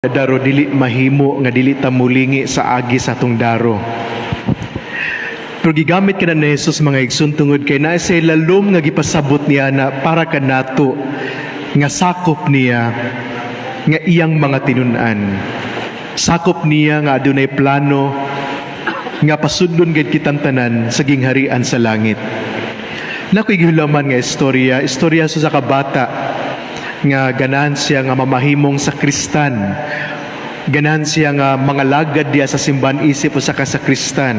Daro, dili mahimo nga dili ta mulingi sa agi sa atong daro. Pero gigamit ka na ni Jesus, mga igsoon, tungod kay naa siya lalom nga gipasabot niya na para kanato nga sakop niya nga iyang mga tinun-an. Sakop niya nga adunay plano nga pasudlon gid kitang tanan sa gingharian sa langit. Nakoy gihulaman nga istorya, istorya sa kabata nga ganahan siya nga mamahimong sakristan. Ganahan siya nga mangalagad diya sa simbahan isip usa ka sakristan.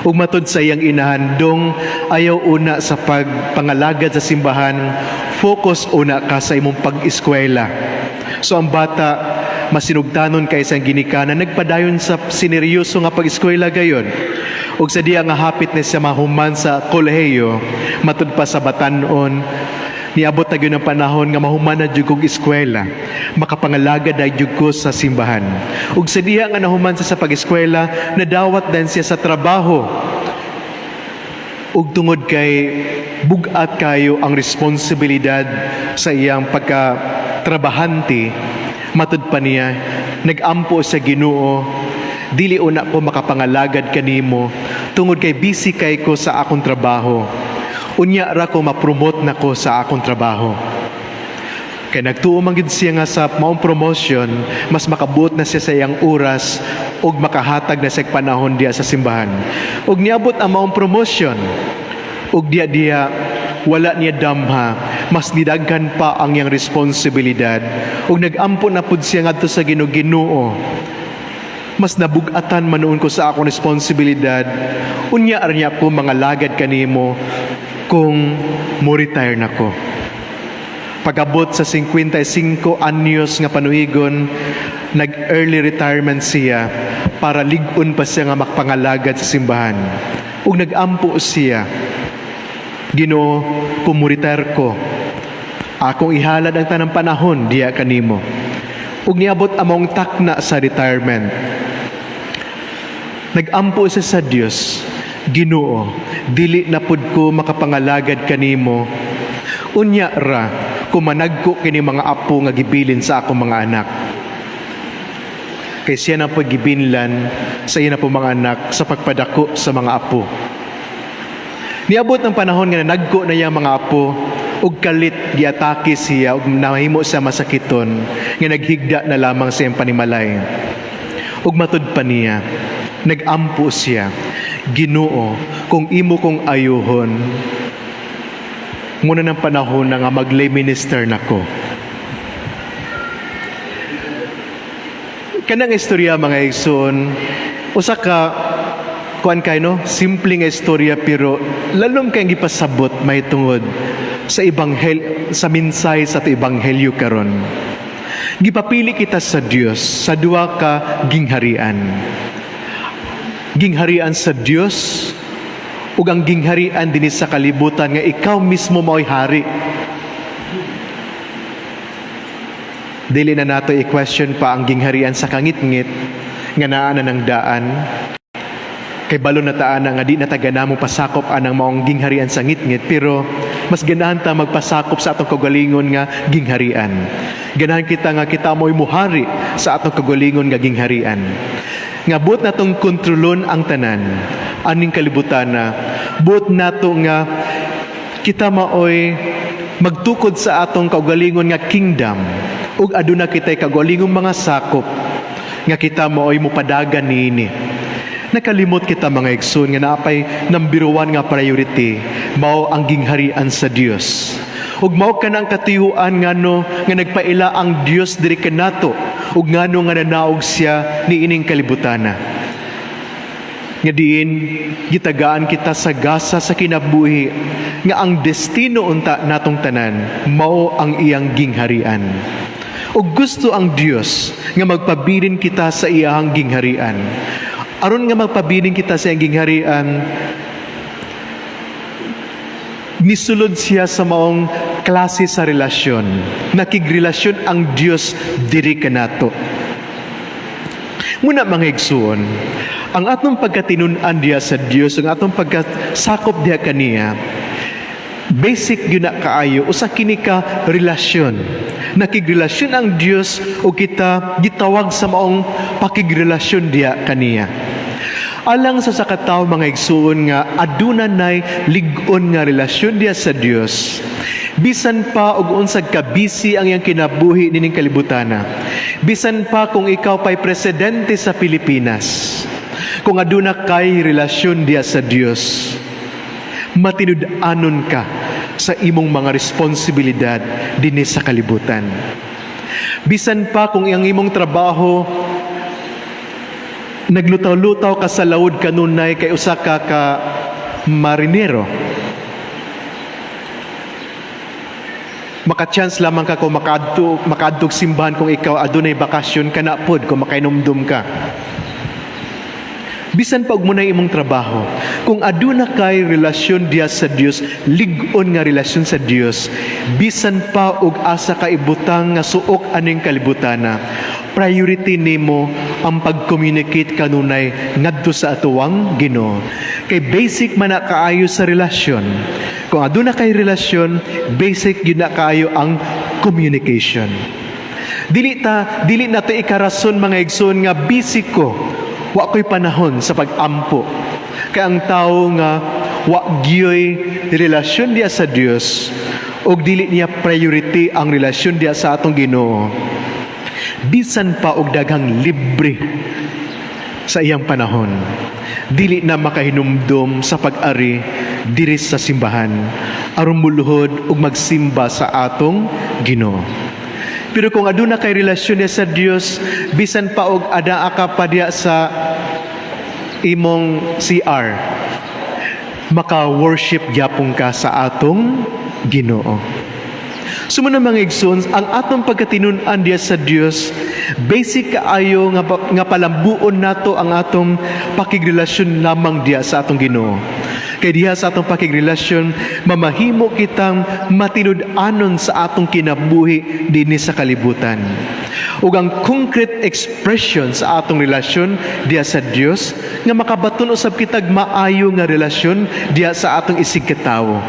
Ug matud sa iyang inahan, "Dong, ayaw una sa pagpangalagad sa simbahan, focus una ka sa imong pag-eskwela." So ang bata, masinugtanon kay sa ginikanan, nagpadayon sa sineryoso nga pag-eskwela gayon. Ug sa diya nga hapit na siya mahuman sa kolehiyo, matud pa sa batanon, "Niabot na gyud ang panahon nga mahuman na jud kog eskwela, makapangalagad na jud ko sa simbahan." Ug sa diha nga nahuman siya sa pag-eskwela, nadawat din siya sa trabaho. Ug tungod kay bugat kayo ang responsibilidad sa iyang pagka-trabahante, matud pa niya, nag-ampo sa Ginoo, "Dili una ko makapangalagad kanimo tungod kay busy kay ko sa akong trabaho. Unya ra ko ma-promote na ko sa akong trabaho." Kay nagtuo man gid siya nga sa maong promotion, mas makabuot na siya sa iyang oras ug makahatag na siya panahon diya sa simbahan. Ug niabot ang maong promotion, ug diya diya wala niya damha, mas nidaghan pa ang iyang responsibilidad. Ug nagampo na pud siya ngadto sa Ginoo, "Ginoo, mas nabugatan man nuon ko sa akong responsibilidad. Unya ra niya ko mangalagad kanimo kung mo retire na ko." Pag-abot sa 55 anyos nga panuhigon, nag-early retirement siya para lig-on pa siya nga makpangalagad sa simbahan. Ug nag-ampo siya, "Ginoo, kung mo-retire ko, akong ihalad ang tanang panahon diya kanimo." Ug niabot among takna sa retirement. Nag-ampo siya sa Dios, "Ginoo, dili na pud ko makapangalagad kanimo. Unya ra kung managko kini mga apo nga gibilin sa akong mga anak." Kay siya na paggibinlan sa iya na po mga anak sa pagpadako sa mga apo. Niabot ang panahon nga nanagko na iya mga apo ug kalit giatake siya ug nahimo siya masakiton nga naghigda na lamang sa iyang panimalay. Ug matud pa niya, nag-ampo siya, "Ginoo, kung imo kong ayuhon, muna ng panahon na nga mag-lay minister nako." Kanang istorya, mga igsoon, usa ka kuan kay no, simple nga istorya pero lalom kay gipasabot mahitungod sa ebanghel, sa mensahe sa ato ebanghelyo karon. Gipapili kita sa Dios sa duha ka gingharian. Gingharian sa Dios ug ang gingharian dinhi sa kalibutan nga ikaw mismo mao'y hari. Dili na nato i-question pa ang gingharian sa kangitngit nga naa na ng daan. Kay balo na ta ana nga di na ta gana mo pasakop anang maong gingharian sa ngitngit, pero mas ganahan ta magpasakop sa atong kaugalingon nga gingharian. Ganahan kita nga kita mo'y muhari sa atong kaugalingon nga gingharian. Nga buot natong kontrolon ang tanan aning kalibutan na buot nato nga kita maoy magtukod sa atong kaugalingon nga kingdom ug aduna kitay kaugalingong mga sakop nga kita maoy mopadagan niini. Nakalimot kita, mga igsoon, nga naapay number one nga priority, mao ang gingharian sa Dios. Ug mao kanang katuyuan ngano nga nagpaila ang Dios diri kanato ug ngano nga nanaog siya niining kalibutana. Nga diin gitagaan kita sa gasa sa kinabuhi nga ang destino unta natong tanan mao ang iyang gingharian. Ug gusto ang Dios nga magpabilin kita sa iyang gingharian. Aron nga magpabilin kita sa iyang gingharian, nisulod siya sa maong klase sa relasyon. Nakigrelasyon ang Dios diri kanato. Muna, mga igsuon, ang atong pagkatinun-an diya sa Dios, ang atong pagkasakop diya kaniya, Basic gyud na kaayo, usa kini ka relasyon. Nakigrelasyon ang Dios ug kita gitawag sa maong pakigrelasyon diya kaniya. Alang sa katawo, mga igsuon, nga aduna nay lig-on nga relasyon diya sa Dios, bisan pa og unsag ka busy ang iyang kinabuhi nining kalibutana, bisan pa kung ikaw pa'y presidente sa Pilipinas, kung aduna kay relasyon diya sa Dios, matinud-anon ka sa imong mga responsibilidad dinhi sa kalibutan. Bisan pa kung ang imong trabaho naglutaw-lutaw ka sa lawod kanunay kay usa ka ka marinero, maka-chance lamang ka kung makaadto simbahan kung ikaw adunay bakasyon ka na pod, kung makainumdum ka. Bisan pa og mao na imong trabaho, kung aduna kay relasyon diya sa Dios, lig-on nga relasyon sa Dios, bisan pa og asa ka ibutang nga suok aning kalibutana, priority nimo ang pag-communicate kanunay ngadto sa atuang Ginoo. Kay basic man na kaayo sa relasyon. Kung aduna kay relasyon, basic gyud na kaayo ang communication. Dili na to ikarason, mga igsoon, nga busy ko, wa ko'y panahon sa pag-ampo. Kay ang tao nga wa gyoy relasyon diya sa Dios ug dili niya priority ang relasyon diya sa atong Ginoo, bisan pa og daghang libre sa iyang panahon, dili na makahinumdom sa pag-ari diri sa simbahan aron muluhod ug magsimba sa atong Ginoo. Pero kung aduna kay relasyon niya sa Dios, bisan pa og adaa ka pa diya sa imong CR, maka-worship gyapon ka sa atong Ginoo. So mao na, mga igsoon, ang atong pagkatinun-an diya sa Dios, basic kaayo nga palambuon nato ang atong pakigrelasyon lamang diya sa atong Ginoo. Kay diha sa atong pakigrelasyon, mamahimo kitang matinud-anon sa atong kinabuhi dinhi sa kalibutan. Ug ang concrete expression sa atong relasyon diya sa Dios nga makabaton usab kitag maayo nga relasyon diya sa atong isigkatawo,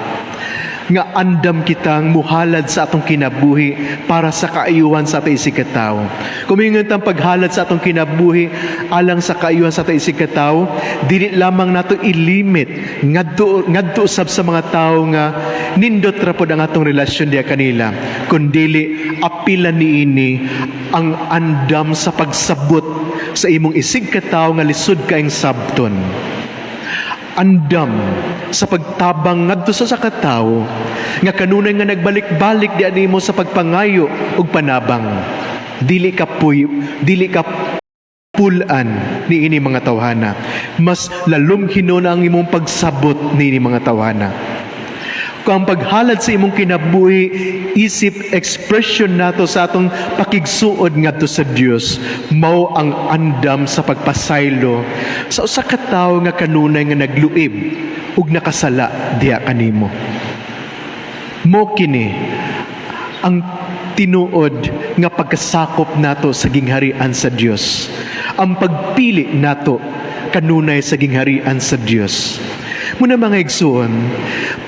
nga andam kitang muhalad sa atong kinabuhi para sa kaayuhan sa atong isigkatawo. Kung mingon tang paghalad sa atong kinabuhi alang sa kaayuhan sa atong isigkatawo, dili lamang nato ilimit ngadto ngadto usab sa mga tawo nga nindot ra pod ang atong relasyon diya kanila, kundili apilan niini ang andam sa pagsabot sa imong isigkatawo nga lisod kaayong sabton, andam sa pagtabang ngadto sa katawo nga kanunay nga nagbalik-balik di nimo sa pagpangayo og panabang. Dili ka pulan niini mga tawhana. Mas lalom hinuon ang imong pagsabot niini mga tawhana. Kung ang paghalad sa imong kinabuhi isip expression nato sa atong pakigsuod ngadto sa Dios, mao ang andam sa pagpasaylo sa usa ka tawo nga kanunay nga nagluib ug nakasala diha kanimo. Mo kini ang tinuod nga pagkasakop nato sa gingharian sa Dios, ang pagpili nato kanunay sa gingharian sa Dios. Mao na, mga igsuon,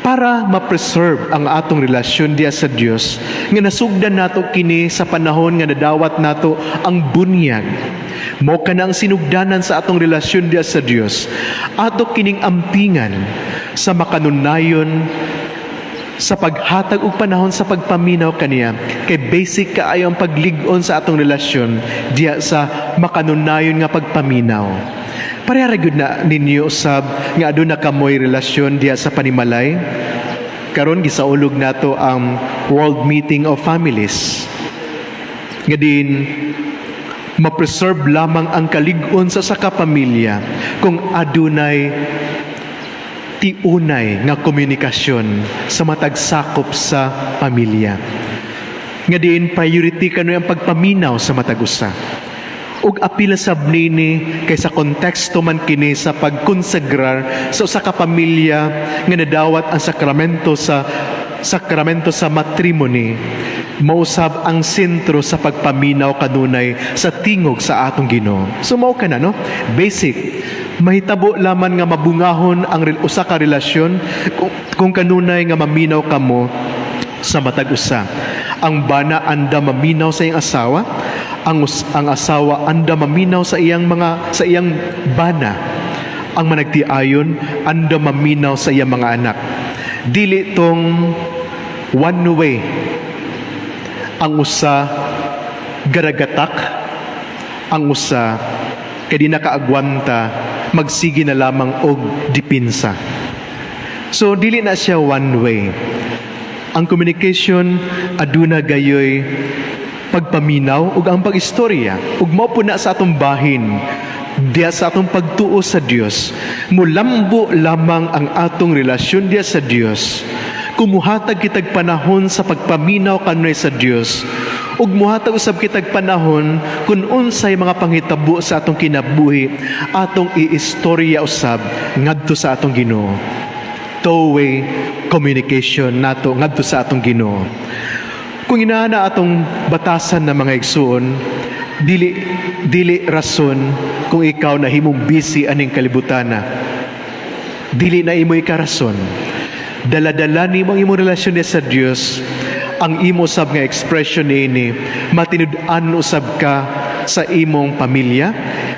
para ma-preserve ang atong relasyon diya sa Dios, nga nasugdan nato kini sa panahon nga nadawat nato ang bunyag. Mao kana ang sinugdanan sa atong relasyon diya sa Dios. Ato kining ampingan sa makanunayon sa paghatag og panahon sa pagpaminaw kaniya, kay basic kaayo ang paglig-on sa atong relasyon diya sa makanunayon nga pagpaminaw. Pareha ra gyud na ninyo usab nga aduna kamoy relasyon diya sa panimalay. Karon gisaulog nato ang World Meeting of Families, nga din ma-preserve lamang ang kalig-on sa kapamilya kung adunay tiunay nga komunikasyon sa matag sakop sa pamilya. Nga diin priority kano ang pagpaminaw sa matag usa. Ug apila sab nini kay sa konteksto man kini sa pagkonsagrar sa usa ka pamilya nga nadawat ang sakramento sa matrimony, mausab ang sentro sa pagpaminaw kanunay sa tingog sa atong Ginoo. So mao kana, no? Basic. Mahitabo lamang nga mabungahon ang usa ka relasyon kung kanunay nga maminaw kamo sa matag usa. Ang bana andam maminaw sa iyang asawa, ang asawa andam maminaw sa iyang bana. Ang managtiayon andam maminaw sa iyang mga anak. Dili tong one way. Ang usa garagatak, ang usa kay di nakaagwanta, magsige na lamang og dipinsa. So dili na siya one way. Ang communication aduna gayoy pagpaminaw ug ang pagistorya, ug mao po na sa atong bahin diya sa atong pagtuo sa Dios. Mulambo lamang ang atong relasyon diya sa Dios kung muhatag kitag panahon sa pagpaminaw kanunay sa Dios ug muhatag usab kitag panahon kung unsay mga panghitabo sa atong kinabuhi, atong iistorya usab ngadto sa atong Ginoo. Two-way communication nato ngadto sa atong Ginoo. Kung inana atong batasan na, mga igsuon, dili dili rason kung ikaw nahimong busy aning kalibutana. Dili na imo ikarason. Dala-dala nimo ang imong relasyon niya sa Dios. Ang imo sab nga expression niini, matinud-an usab ka sa imong pamilya,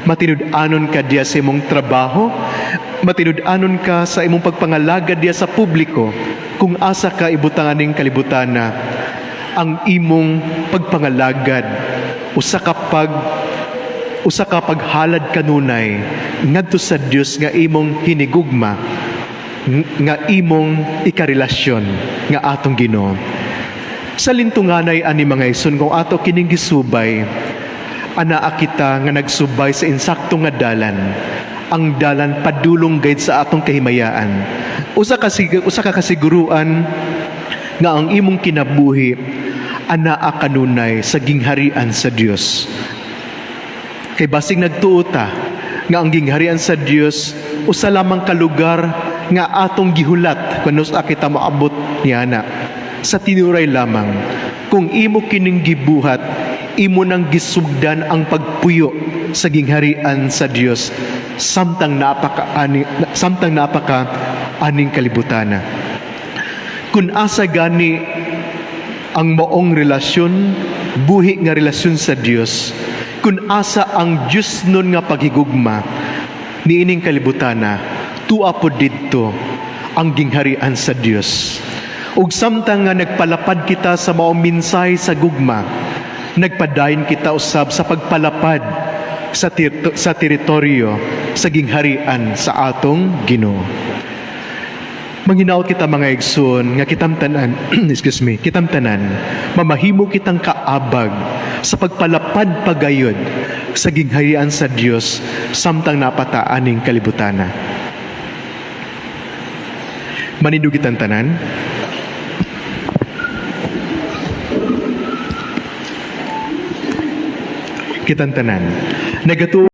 matinud-anon ka diya sa imong trabaho, matinud-anon ka sa imong pagpangalagad diya sa publiko. Kung asa ka ibutang aning kalibutana, ang imong pagpangalagad usa ka paghalad kanunay ngadto sa Dios nga imong hinigugma, nga imong ikarelasyon nga atong Ginoo. Sa lintunganay ani, mga igsoon, kung ato kining gisubay, anaa kita nga nagsubay sa insakto nga dalan, ang dalan padulong gayud sa atong kahimayaan. Usa ka kasiguruan nga ang imong kinabuhi anaa kanunay sa gingharian sa Dios. Kay basig nagtuo ta nga ang gingharian sa Dios usa lamang ka lugar nga atong gihulat kung sa kita moabot niana. Sa tinuray lamang, kung imo kining gibuhat, imo nang gisugdan ang pagpuyo sa gingharian sa Dios samtang napaka aning kalibutana. Kung asa gani ang maong relasyon, buhi nga relasyon sa Dios, kung asa ang Dios nun nga paghigugma niining kalibutana, tua pod didto ang gingharian sa Dios. Ug samtang nga nagpalapad kita sa maong mensahe sa gugma, nagpadayon kita usab sa pagpalapad sa teritoryo sa gingharian sa atong Ginoo. Manghinaot kita, mga igsoon, nga kitang tanan, excuse me, kitang tanan, mamahimo kitang kaabag sa pagpalapad pagayod sa gingharian sa Dios samtang naa pa ta aning kalibutana. Manindog kitang tanan. Kitang tanan. Nagatuo